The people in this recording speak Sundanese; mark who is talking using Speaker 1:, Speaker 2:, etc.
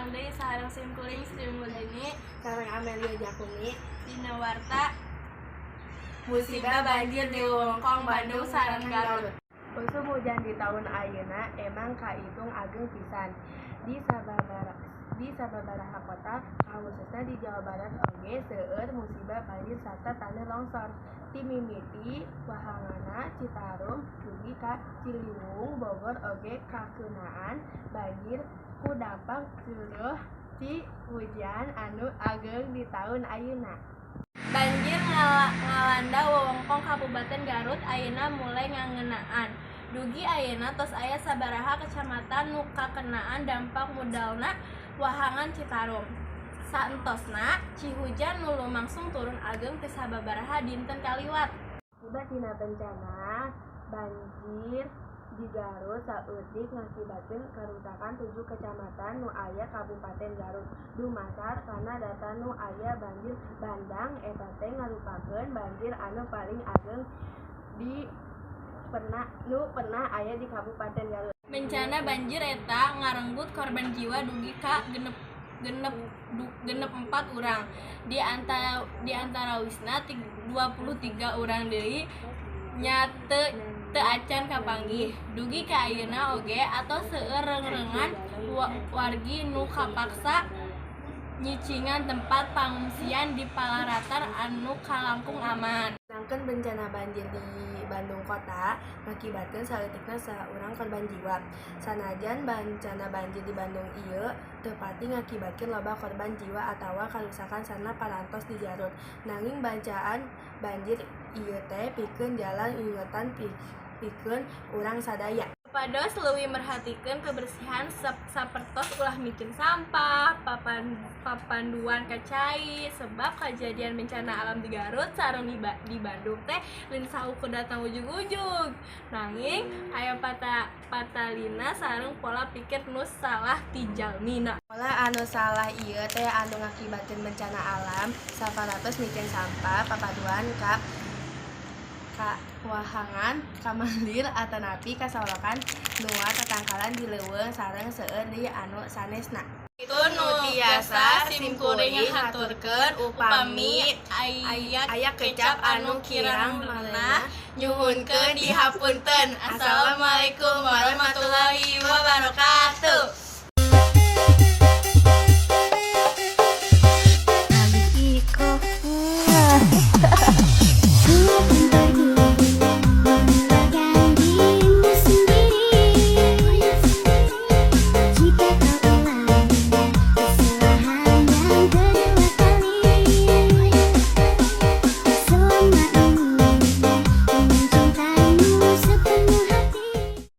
Speaker 1: Tepang deui sareng simkuring Sri Mulyani
Speaker 2: sareng Amelia Jakumi
Speaker 1: dina warta musibah banjir di Wewengkon Bandung sareng Garut.
Speaker 2: Usum hujan di taun ayeuna emang kaitung ageng pisan. Di sababaraha kota, khususna di Jawa Barat oge seueur musibah banjir sarta taneuh longsor. Ti mimiti wahangan Citarum dugi ka Ciliwung Bogor oge kakeunaan banjir ku dampak curah hujan anu ageng di taun ayeuna.
Speaker 1: Banjir ngalanda wewengkon Kabupaten Garut ayeuna mulai ngangeunaan. Dugi ayeuna tos aya sabaraha kecamatan nu kakenaan dampak mudalna wahangan Citarum. Saentosna, cihujan nu lumangsung turun ageng ti sababaraha dinten kaliwat.
Speaker 2: Akibat tina bencana banjir di Garut saeutik ngakibatkeun karuksakan tujuh kecamatan nu aya Kabupaten Garut. Dumasar kana data nu aya, banjir bandang eta teh ngarupakeun banjir anu paling ageng di pernah nu pernah aya di Kabupaten Garut.
Speaker 1: Bencana banjir eta ngarenggut korban jiwa dugi ka 64 urang. Di antawisna 23 urang deui nya teu acan kapanggih. Dugi ka ayeuna oge atos seueur rengrengan wargi nu kapaksa nyicingan tempat pangungsian di palaratan anu kalangkung aman.
Speaker 2: Sedangkan bencana banjir di Bandung kota ngakibatkeun saeutikna saurang korban jiwa. Sanajan bencana banjir di Bandung ieu teu pati ngakibatkeun loba korban jiwa atawa karuksakan sana parantos di Garut, nanging bencana banjir ieu teh pikeun jalan ingetan pikeun urang sadaya.
Speaker 1: Supados leuwih merhatikeun kebersihan, sapertos ulah miceun sampah papanduan ka cai, sebab kajadian bencana alam di Garut sareng di Bandung teh lain saukur datang ujug-ujug, nanging aya patalina sareng pola pikir nu salah ti jalmina.
Speaker 2: Pola anu salah ieu teh anu ngakibatkeun bencana alam, saparatos miceun sampah papaduan ka wahangan, kamalir atanapi kasolokan, nuar tatangkalan di leuweung, sareng seueur deui anu sanesna.
Speaker 1: Itu nu tiasa simkuring haturkeun. Upami aya
Speaker 2: aya
Speaker 1: kecap anu kirang merenah, nyuhunkeun dihapunten. Assalamualaikum warahmatullahi wabarakatuh.